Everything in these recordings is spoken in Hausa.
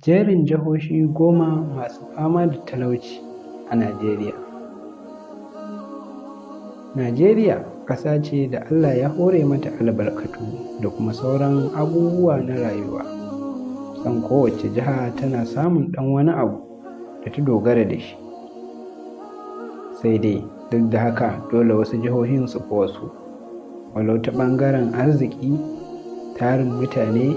Jerin jihohi 10 masu fama da talauci a Najeriya. Najeriya ƙasa ce da Allah ya hore mata albarkatu da kuma sauran abubuwa na rayuwa. Kusan kowace jiha tana samun ɗan wani abu da ta dogara da shi. Sai dai duk da haka dole wasu jihohin su fi wasu, walau ta ɓangaren arziki, tarin mutane,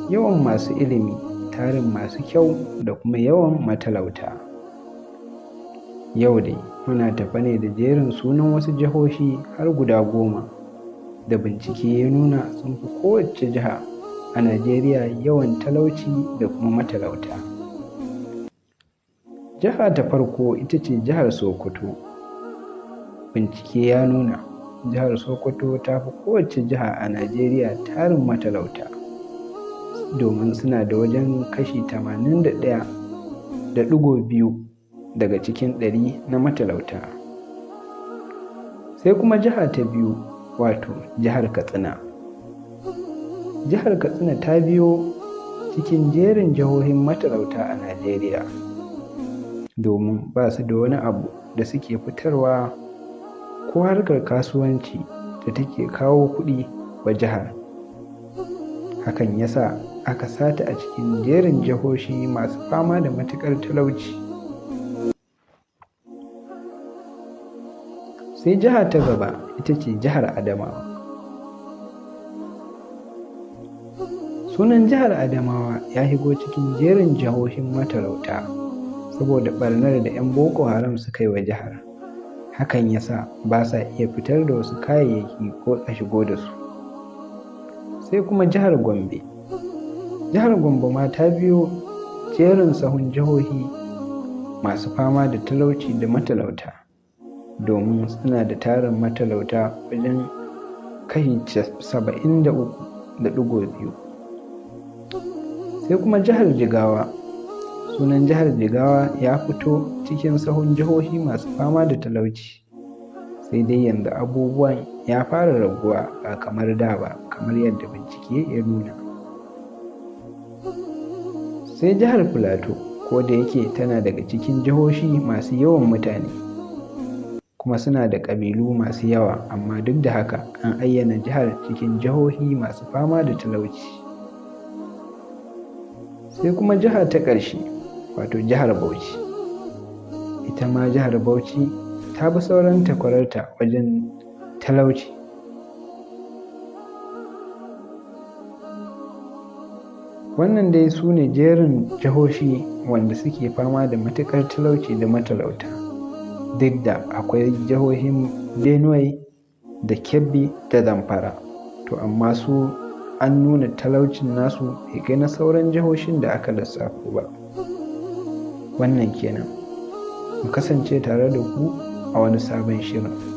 yawan masu ilimi, tarin masu kyau da kuma yawan matalauta. Yau dai muna tafe ne da jerin sunan wasu jihohi har guda 10 da bincike ya nuna sun fi kowace jiha a Najeriya yawan talauci da kuma matalauta. Jiha ta farko ita ce jihar Sokoto. Bincike ya nuna jihar Sokoto ta fi kowace jiha a Najeriya tarin matalauta, domin suna da wajen kashi 81.2 daga cikin 100 na matalauta. Sai kuma jiha ta biyu, wato jihar Katsina. Jihar Katsina ta biyo cikin jerin jihohin matalauta a Najeriya, domin ba su da wani abu da suke fitarwa ko harkar kasuwanci da take kawo kuɗi wa jihar. Hakan ya sa aka sata a cikin jerin jihohi masu fama da matuƙar talauci. Sai jiha ta gaba ita ce jihar Adamawa. Sunan jihar Adamawa ya shigo cikin jerin jihohin matalauta saboda ɓarnar da 'yan Boko Haram suka yi wa jihar. Hakan ya sa ba sa iya fitar da wasu kayayyaki ko a shigo da su. Sai kuma jihar Gombe. Jihar Gombe ma ta biyo jerin sahun jihohi masu fama da talauci da matalauta, domin suna da tarin matalauta wajen kashi 73.2. Sai kuma jihar Jigawa. Sunan jihar Jigawa ya fito cikin sahun jihohi masu fama da talauci. Sai dai yanzu abubuwan ya fara raguwa ba kamar da ba, kamar yadda bincike ya nuna. Sai jihar Filato, ko da yake tana daga cikin jihohi masu yawan mutane, kuma suna da ƙabilu masu yawa, amma duk da haka an ayyana jihar cikin jihohi masu fama da talauci. Sai kuma jiha ta ƙarshe, wato jihar Bauchi. Ita ma jihar Bauchi ta bi sauran takwararta wajen talauci. Wannan dai su ne jerin jihohi wanda suke fama da matuƙar talauci da matalauta, duk da akwai jihohin Benue da Kebbi da Zamfara, to amma su an nuna talaucin nasu bai kai na sauran jihohin da aka lissafo ba. Wannan kenan. Mu kasance tare da ku a wani sabon shirin.